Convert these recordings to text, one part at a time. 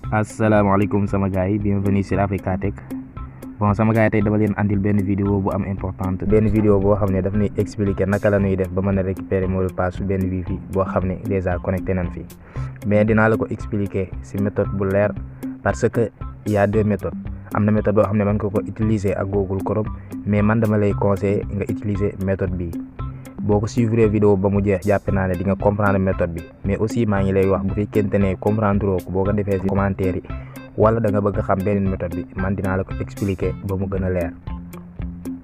Assalamualaikum sama gars yi bienvenue sur Africa Tech. Bon sama gars yi tey dama leen andil benn vidéo bu am importante, benn vidéo boo xam ne daf ñuy expliquer naka la ñuy def ba mën a récupérer mot de passe benn wifi boo xam ne déjà connecté nañ fi. Mais dinaa la ko expliquer ci méthode bu leer parce que il y a deux méthodes. Am na méthode boo xam ne mën nga ko utiliser ak Google Chrome, mais man dama lay conseiller nga utiliser méthode bii. boo ko suivre vidéo ba mu jeex jàpp naa ne di nga comprendre méthode bi, mais aussi maa ngi lay wax bu fekkente ne comprendre ko boo ko defee ci commentaire yi wala da nga bëgg xam beneen méthode bi man dinaa la ko expliquer ba mu gën a leer.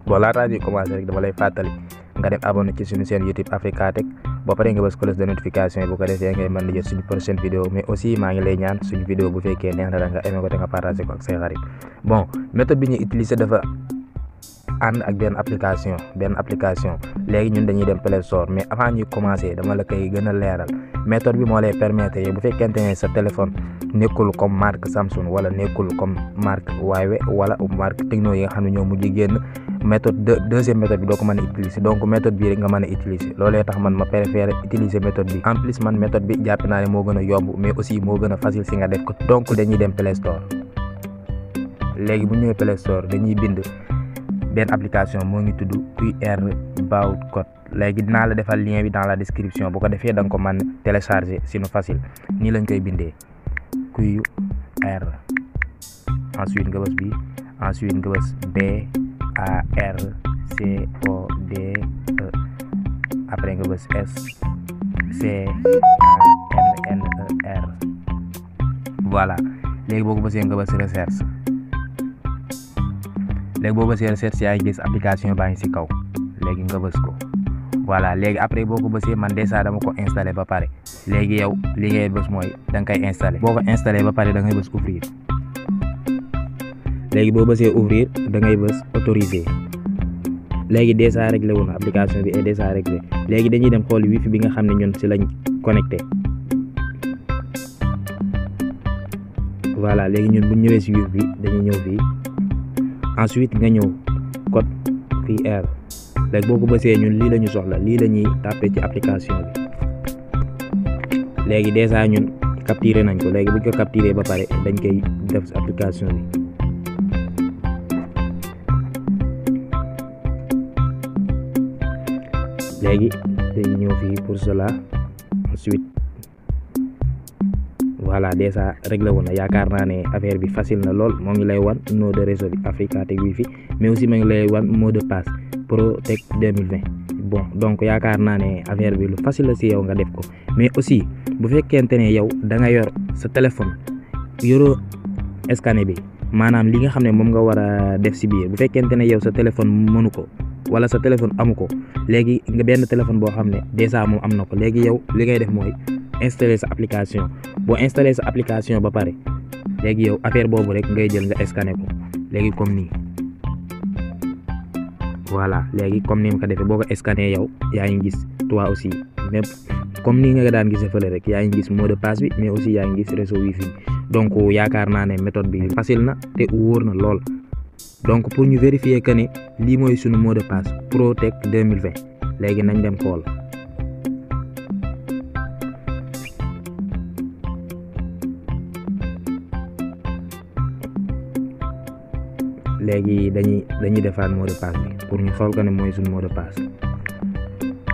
bon laataa ñuy commencer rek dama lay fàttali nga dem abonné ci suñu chaîne YouTube Africa Tech ba pare nga bës cloche de notification yi bu ko defee ngay mën di jot suñu prochaine vidéo, mais aussi maa ngi lay ñaan suñu vidéo bu fekkee neex na la nga aimé ko te nga partagé ko ak say xarit. Bon méthode bi ñuy utiliser dafa ànd ak benn application léegi ñun dañuy dem Play Store, mais avant ñuy commencer dama la koy gën a leeral. méthode bi moo lay permettre yow bu fekkente ne sa téléphone nekkul comme marque Samsung wala nekkul comme marque Huawei wala marque Tecno yi nga xam ne ñoo mujj génn, méthode deuxième méthode bi doo ko mën a utiliser, donc méthode bii rek nga mën a utiliser. loolee tax man ma préféré utiliser méthode bi. En plus man méthode bi jàpp naa ne moo gën a yomb, mais aussi moo gën a facile si nga def ko. donc dañuy dem Play Store. léegi bu ñëwee Play Store dañuy bind benn application moo ngi tudd QR Barcode. léegi dinaa la defal lien bi dans la description, bu ko defee da nga ko mën télécharger si nu facile. nii lañ koy bindee QR, ensuite nga bës bi, ensuite nga bës BARCODE, après nga bës SCANNER. voilà léegi boo ko bësee nga bës recherche. léegi boo bësee recherche yaa ngi gis application baa ngi ci kaw, léegi nga bës ko. voilà léegi après boo ko bësee man déjà dama ko installé ba pare. léegi yow li ngay bës mooy da nga koy installé. boo ko installé ba pare da ngay bës ouvrir. léegi boo bësee ouvrir da ngay bës autoriser. léegi déjà réglé wu na, application bi est déjà réglé. léegi dañuy dem xool wifi bi nga xam ne ñun ci lañ connecté. voilà léegi ñun bu ñëwee ci wifi bi dañuy ñëw fii, ensuite nga ñëw code QR. léegi boo ko bësee ñun lii la ñu soxla, lii la ñuy tapé ci application bi. léegi déjà ñun capturé nañ ko, léegi bu ñu ko capturé ba pare dañ koy def ci application bi. léegi dañuy ñëw fii pour cela, ensuite voilà déjà réglé wu na. yaakaar naa ne affaire bi facile na lool. moo ngi lay wan nom de réseau bi Africa Tech Wifi, mais aussi moo ngi lay wan mot de passe ProTech 2020. bon donc yaakaar naa ne affaire bi lu facile la si yow nga def ko, mais aussi bu fekkente ne yow da nga yor sa téléphone yoroo scanner bi, maanaam li nga xam ne moom nga war a def si biir, bu fekkente ne yow sa téléphone mënu ko wala sa téléphone amu ko, léegi nga benn téléphone boo xam ne déjà moom am na ko, léegi yow li ngay def mooy installer sa application. boo installer sa application ba pare léegi yow affaire boobu rek ngay jël nga scanner ko, léegi comme nii. voilà léegi comme ni ma ko defee boo ko scanner yow yaa ngi gis toi aussi même comme ni nga daan gisee fële rek yaa ngi gis mot de passe bi, mais aussi yaa ngi gis réseau wifi. donc yaakaar naa ne méthode bi facile na te wóor na lool. donc pour ñu vérifier que ne lii mooy sunu mot de passe ProTech 2020, léegi nañ dem xool. léegi dañuy defaat mot de passe bi pour ñu xool que ne mooy suñu mot de passe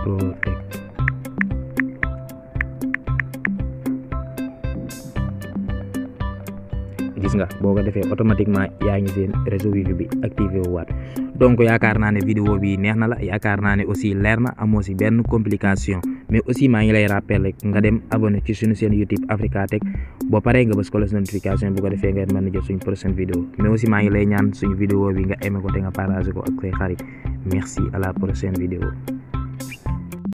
ProTech. gis nga boo ko defee automatiquement yaa ngi seen réseau wifi bi activé wu waat. donc yaakaar naa ne vidéo bi neex na la, yaakaar naa ne aussi leer na, amoo si benn complication. mais aussi maa ngi lay rappeler nga dem abonné ci suñu chaîne YouTube Africa Tech boo paree nga bës cloche notification bu ko defee nga mën a jot suñu prochaine vidéo, mais aussi maa ngi lay ñaan suñu vidéo bi nga aimé ko te nga partagé ko ak say xarit. merci, à la prochaine vidéo.